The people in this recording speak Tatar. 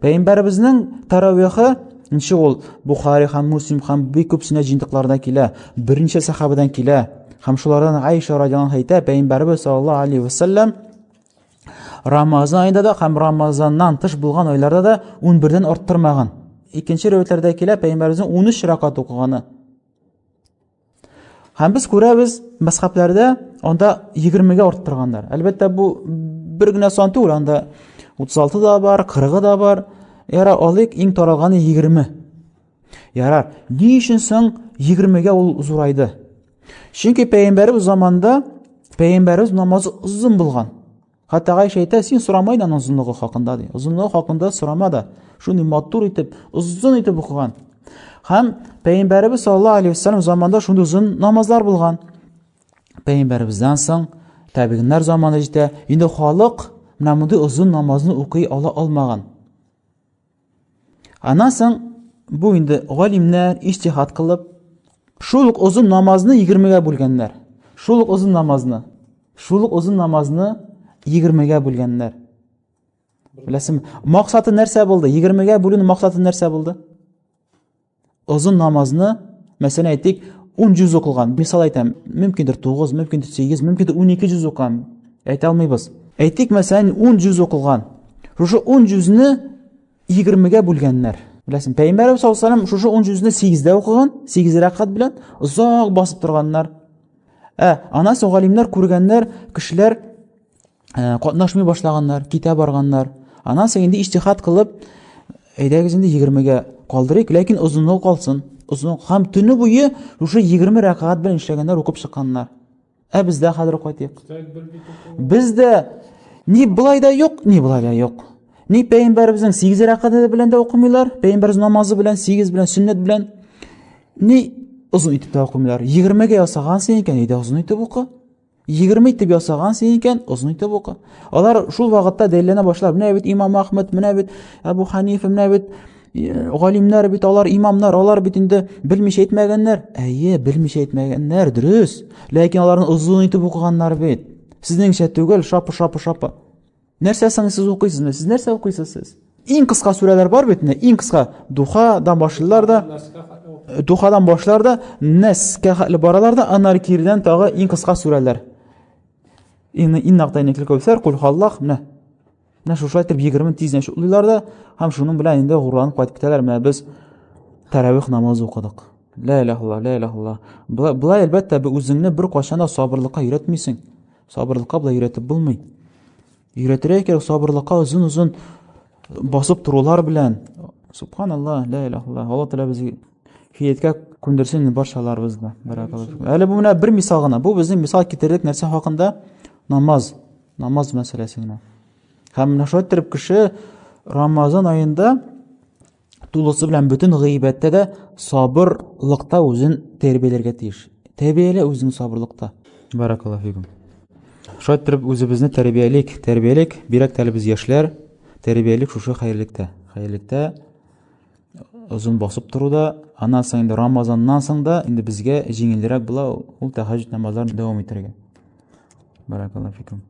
Пәйгамбәребезнең таравихы ничек ул Бухари һәм Муслим һәм бик күп сөннәт җыентыкларында килә, берничә сәхабәдән килә. Һәм шулардан Айша радиаллаһу анха әйтә, Пәйгамбәребез саллаллаһу алейхи вәсәлләм Рамазан аенда да һәм Рамазаннан тыш булган айларда да 11-дән арттырмаган. Икенче риваятьләрдә килә, Пәйгамбәребезнең 13 рәкат укыганы. Һәм без күрәбез, мәзхәбләрдә анда 20-гә арттырганнар. Әлбәттә, бу бер генә сан түгел, анда 36 да бар, 40 да бар. Ярар, алыйк, иң таралганы 20. Ярар, ни өчен соң 20-гә ул зурайды? Чөнки пәйгамбәребез заманында пәйгамбәребез намазы озын булган. Хәтта Гайшә әйтә, син сорамай да аның озынлыгы хакында ди. Озынлыгы хакында сорама да. Шундый матур итеп, озын итеп укыган. Һәм Пәйгамбәребез саллаллаһу алейһи вәсәлләм заманында шундый озын намазлар булган. Пәйгамбәребездән соң табигыннар заманы җитә. Инде халык менә мондый озын намазны укый ала алмаган. Аннан соң бу инде галимнәр иҗтихад кылып, шул ук озын намазны 20-гә бүлгәннәр. Шул ук озын намазны, шул ук озын намазны 20-гә бүлгәннәр. Беләсеңме? Максаты нәрсә булды? 20-гә бүлүнең максаты нәрсә булды? Озын намазны, мәсәлән, әйтик, 10 җүз укылган. Мисал әйтәм, мөмкиндер 9, мөмкиндер 8, мөмкиндер 12 җүз укыган. Әйтә алмыйбыз. Әйтик, мәсәлән, 10 җүз укылган. Шушы 10 җүзне 20-гә бүлгәннәр. Беләсең, Пәйгамбәрбез саллаллаһу алейһи шушы 10 җүзне 8-дә укыган, 8 рәкать белән озак басып торганнар. Ә, аннан соң галимнәр күргәннәр, кешеләр катнашмый башлаганнар, китә барганнар. Аннан соң инде иҗтихад кылып, әйдәгез инде 20-гә калдырыйк, ләкин озынлыгы калсын. Озын һәм төне буе шушы 20 рәкәгать белән эшләгәннәр, укып чыкканнар. Ә бездә хәзер кайтыйк. Бездә ни былай да юк, ни былай да юк. Ни пәйгамбәребезнең 8 рәкәгате белән дә укымыйлар, пәйгамбәребез намазы белән 8 белән, сөннәт белән. Ни озын итеп тә укымыйлар. 20-гә ясагансың икән, әйдә озын итеп укы. 20 итеп ясагансың икән, озын итеп укы. Алар шул вакытта дәлилләнә башлар. Менә бит Имам Ахмед, менә бит Әбу Ханифа, менә бит галимнәр бит алар имамнар, алар бит инде белмичә әйтмәгәннәр. Әйе, белмичә әйтмәгәннәр, дөрес. Ләкин аларны озын итеп укыганнар бит. Сезнеңчә түгел, шапы-шапы-шапы. Нәрсә соң сез укыйсыз? Сез нәрсә укыйсыз сез? Иң кыска сүрәләр бар бит, иң кыска духадан башлыйлар да, духадан башлар да, Нәскә хәтле баралар да, аннары кирдән тагы иң кыска сүрәләр. Инна инна агтайнакал кәүсәр, кул халлах, менә. Менә шушылай итеп 20 тиздән шутлыйлар да, һәм шуның белән инде горурланып кайтып китәләр. Менә без тәравих намазы укыдык. Ла илаһ илlallah, ла илаһ илlallah. Болай, әлбәттә, үзеңне бер кайчан да сабырлыкка өйрәтмисең. Сабырлыкка болай өйрәтеп булмый. Өйрәтергә кирәк сабырлыкка озын-озын басып торулар белән. Субханалла, ла илаһ илlallah. Алла Тәгалә безгә һидаяткә күндерсен барчаларыбызны. Баракаллаһу. Әле бу менә бер мисал гына. Бу безнең мисал китердек нәрсә хакында? Намаз. Намаз мәсьәләсе генә. Һәм менә шулай итеп кеше Рамазан аенда тулысы белән бөтен гыйбәттә дә сабырлыкта үзен тәрбияләргә тиеш. Тәрбиялә үзеңне сабырлыкта. Баракаллаһу фикум. Шулай итеп үзебезне тәрбиялик, тәрбиялик, бигрәк тә әле без яшьләр, тәрбиялик шушы хәерлектә. Хәерлектә озын басып торуда, аннан соң инде Рамазаннан соң да инде безгә җиңелрәк була ул тәһәҗҗүд намазларын дәвам итәргә. Баракаллаһу фикум.